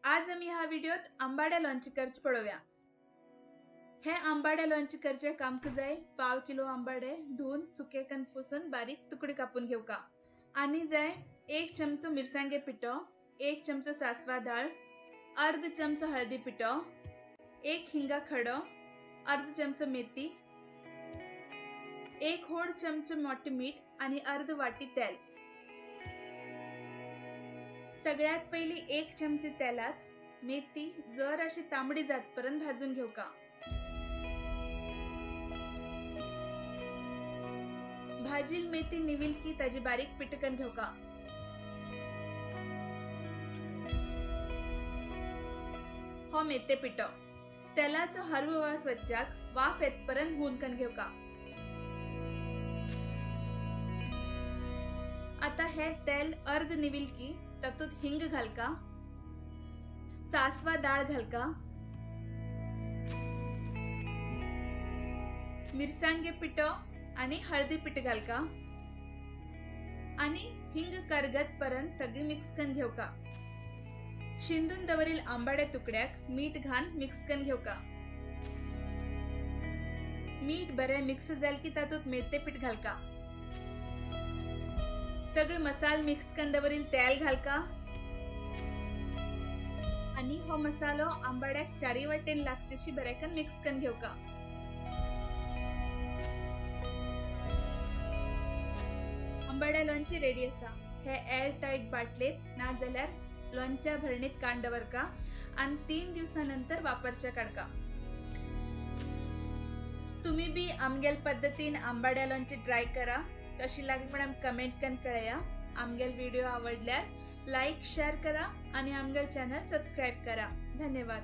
आज आमी ह्या व्हिडिओत आंबाड्या लोणचें करचें पळोवया। हे आंबाड्या लोणचें करचे कामक जाय 1.5 किलो आंबाडे धुवन सुके कन पुसून बारीक तुकडे कापून घेवका। आनी जाय 1 चमचो मिरसांगे पिठो, 1 चमचो सासवा दाळ, अर्ध चमचो हळदी पिठो, 1 हिंगा खडो, अर्ध चमचो मेथी, 1 होड चमचो मोठे मीठ आणि अर्ध वाटी तेल। सगळ्यात पहिली 1 चमचे तेलात मेथी जर अशी तांबडी जातपर्यंत भाजून घेवका। भाजील मेथी निविल की ताजी बारीक पिटकन घेवका। हो मेथे पिठो तेलाचो हरवो वास वच्चाक वाफ येतपर्यंत हुनकन घेवका। आता हे तेल अर्ध निविल की तातूंत हिंग घालका, सासवा दाळ घालका, मिरसांगे पिठो आणि हळदी पीठ घालका आणि हिंग करगत पर्यंत सगळी मिक्स करून घेवका। शिंदून दवरील आंबाड्या तुकड्याक मीठ घालून मिक्स करून घेवका। मीठ बरे मिक्स जाल की तातूंत मेथे पीठ घालका। सगळे मसाल मिक्स करून दवरील तेल घालका आणि हो मसालो आंबाड्याक चारी वाटेन लागचेशी बरेकन मिक्स करून घेवका। आंबाड्या लोणचें रेडी आसा। हे एअर टायट बाटलेत ना जाल्यार लोणच्या भरणीत काण दवरका आणि 3 दिवसां नंतर वापरच्या काडका। तुम्ही बी आमगेल पद्धतीन आंबाड्या लोणचें ट्राय करा। कशी लागली पण कमेंट करून कळया। आमगेल व्हिडिओ आवडल्यार लाईक शेअर करा आणि आमगेल चॅनल सबस्क्राईब करा। धन्यवाद।